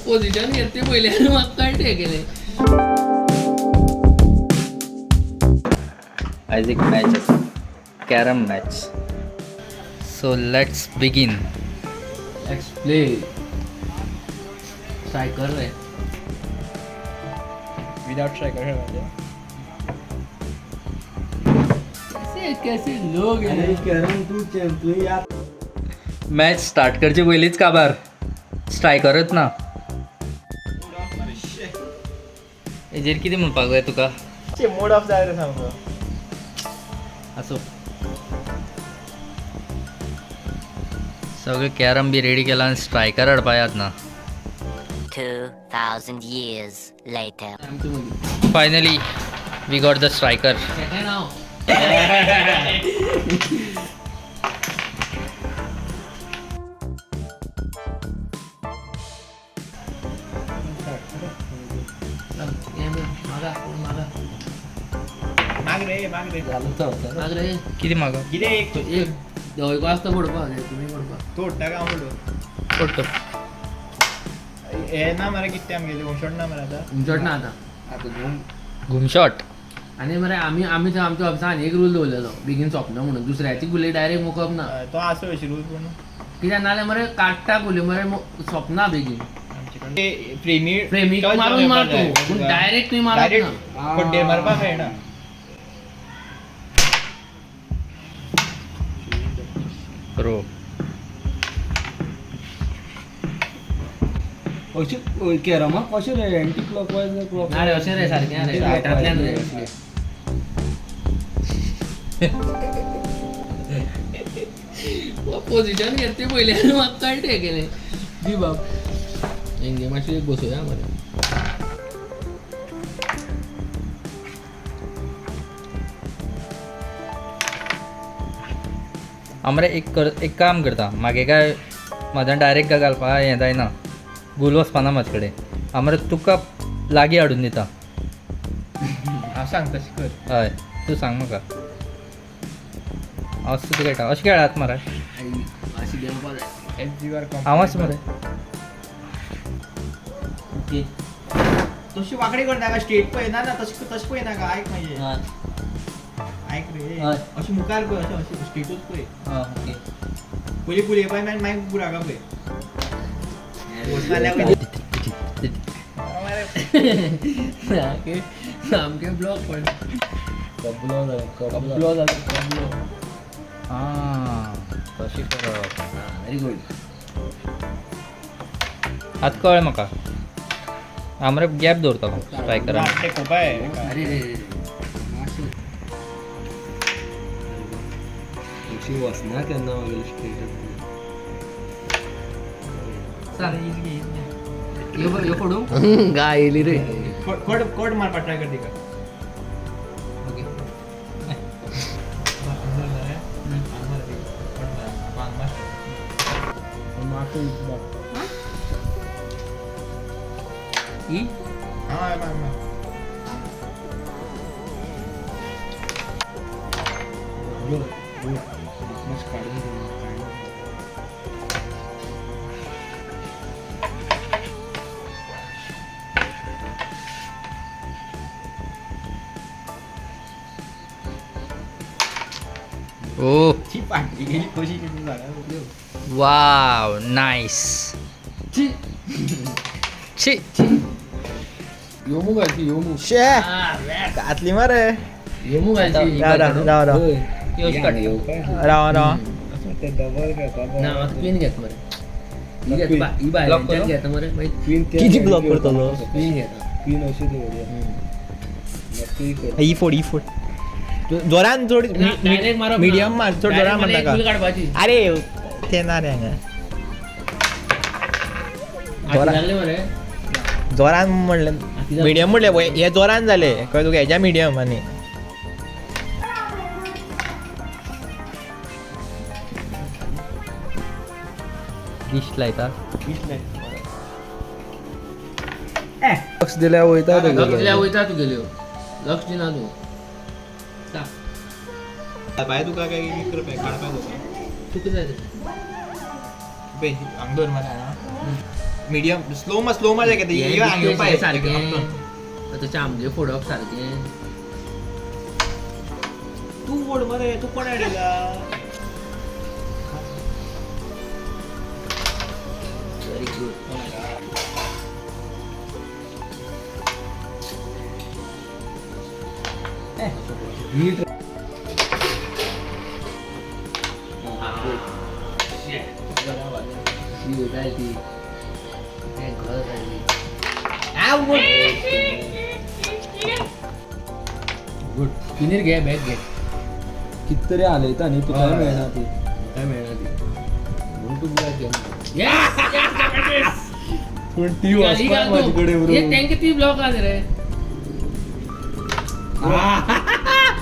Position घेत ते पयले आनी म्हाका कळटा केलें. आयज एक मॅच आसा, carrom match. So let's begin. Let's play. Striker रे. विदाउट स्ट्रायकर खेळपाचें. कैसे कैसे लोग हैं. कॅरम तू चॅम्प तू या. मॅच स्टार्ट करचे पयलींच काबार, स्ट्रायकरच ना. हेजेर कितें म्हणपाक जाय तुका? मूड ऑफ जाय रे सामको. असो सगळें कॅरम बी रेडी केला आनी स्ट्रायकर हाडपा याद ना. 2,000 years later. आमचे मदीं. Finally we got the striker. Second हांव. चल, ये बघ, मागा कोण मागा. माग रे, माग रे. माग रे. कितें मागो? कितें एक. एक धवो आसता पडपा तुमी पडपा. तूं उडटा काय हांव उडू? पडतो. हे ना मरे, कितें आमगेलें घुमशोट ना मरे आतां. उमचोट ना आतां. घुमशॉट. आनी मरे आमी आमी थंय आमच्या ऑफिसान एक रूल दवरलेलो, बेगीन सोंपना म्हणून दुसऱ्याची गुली डायरेक्ट मुकप ना. हय, तो आसो अशी रूल पूण. कित्याक नाल्यार मरे काडटा गुली मरे, सोंपना बेगीन. आमचे कडेन फ्रेमी फ्रेमीक मारून मार तूं, पूण डायरेक्ट तुवें मारप डायरेक्ट ना. फड्डेर मारपाक मेळना. रो. अशें कॅरमाक कशें रे, एंटी क्लॉकवायज क्लॉक? ना रे, अशें रे, सारकें रे, हातांतल्यान रे. पोझिशन घेत ते पयले आनी म्हाका कळटा केलें. दी बाब हेंगे मातशें एक बसोवया मरे. हांव मरे एक कर, एक काम करता. मागे काय म्हाज्यान डायरेक्ट काय घालपा हें जायना, गुल वचपाना म्हाजे कडेन. हांव मरे तुका लागीं हाडून दिता. हांव सांग तशें कर. हय, तूं सांग म्हाका. हांव सुद्दां खेळटा, अशें खेळात मरे. मातशी देंवपा जाय. S G R. हांव आसा मरे. ओके. तशी वांकडी करनाका, स्ट्रेट पळय. ना ना, तशें तशें पळय नाका. आयक मागीर. आयक रे. हय. अशें मुखार पळय, अशें अशें स्ट्रेटूच पळय. ओके. पयलीं पुलये पळय, मागीर मागीर बुराका पळय. वचना जाल्यार सामके सामके ब्लॉक पडले. कबलो जालो, कबलो. कबलो जालो, कबलो. आं, तशें करप. Very good. आतां कळ्ळें म्हाका. हांव मरे गॅप दवरतलो स्ट्रायकरान. कोपाय. अरे रे रे रे. मातशें. अशी वचना केन्ना मागीर स्ट्रेट. यो यो फोडूं. गाय येयली रे. कोड कोड मारपा ट्राय कर तिका. ओके. ही. हा, मार मार. काडून काडून. ओ. ती पाटी गेली कशी कितें जालें. वाव, नायस. छी. छी. योमू घालची, योमू. शे, घातली मरे. योमू घालची. राव राव राव राव. योश काडटा. राव राव. ते डबल खेळपा. ना, म्हाका क्वीन घेत मरे. ही घेत ही Block भायल्याच्यान करूं? घेता मरे मागीर. क्वीन. किती block करतलो? क्वीन घेता. क्वीन अशी दवरया, नक्की कर. ही फोड, ही फोड जोरान चड. डायरेक्ट मारप. मिडियम मार, चड जोरान मार नाका. गुल काडपाची. अरे, ते ना रे हांगा. हाती लागले मरे. जोरान म्हणलें, मिडियम म्हणलें पळय, हे जोरान जालें, कळ्ळें तुका? हेज्या मिडियम आनी डिश लायता. लक्ष दिल्यार वयता. लक्ष दिल्यार वयता तुगेल्यो, लक्ष दिना तूं. बाय, तुका काय करपाक काडपाक तुका? तुका जाय तशें. पळय हांगा दवर मरे हांगा मिडियम स्लो मा स्लो मार घेता हे हांगा येवपा हे सारकें तशें आमगे फोडप सारकें. तूं फोड मरे, तूं कोण हाडिला? Very good. ती जाय ती हें घर जाली. गुड. पिनीर घे, बॅग घे. कित तरी हालयता न्ही तुका मेळना ती. काय मेळना ती म्हणून तूं बॅग घे. Yes! पूण ती वचपाक म्हाजे कडेन हे ब्रो. तेंका ती ब्लॉक आहा रे.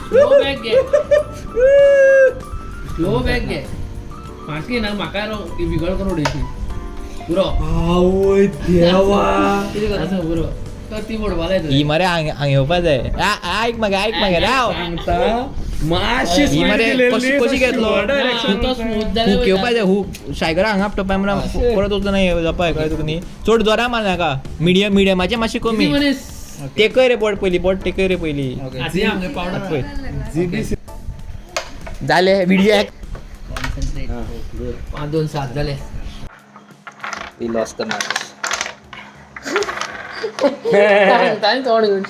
स्लो बॅग घे, स्लो बॅग घे. फास्ट ना म्हाका डिफिकल्ट करून उडयशी. पुरो. आवय देवा. कितें करता पुरो तर ती फोडपा लायता. ही मरे हांगा हांगा येवपा जाय. आयक मागे, आयक मागे, राव. सांगता मातशी ही स्पीड मरे दिलेली, कशी- कशी तशी घेतलो? direction तो स्मूथ जाले. हुक येवपा जाय, हुक शायकरा हांगा आपटोपा म्हणून परत वचून हे जावपा कळ्ळें तुका न्ही. चड जोरा मार नाका, मिडियम मिडियमाचें मातशें कमी. मनीस टेकय रे बोट पयली, बोट टेकय रे पयली. ओके. आतां आमगे पावडर. पळय जीबी. जाले व्हिडिओ. कॉन्सन्ट्रेट. 5 2 7 जाले. We lost the match. तोंड घेवन.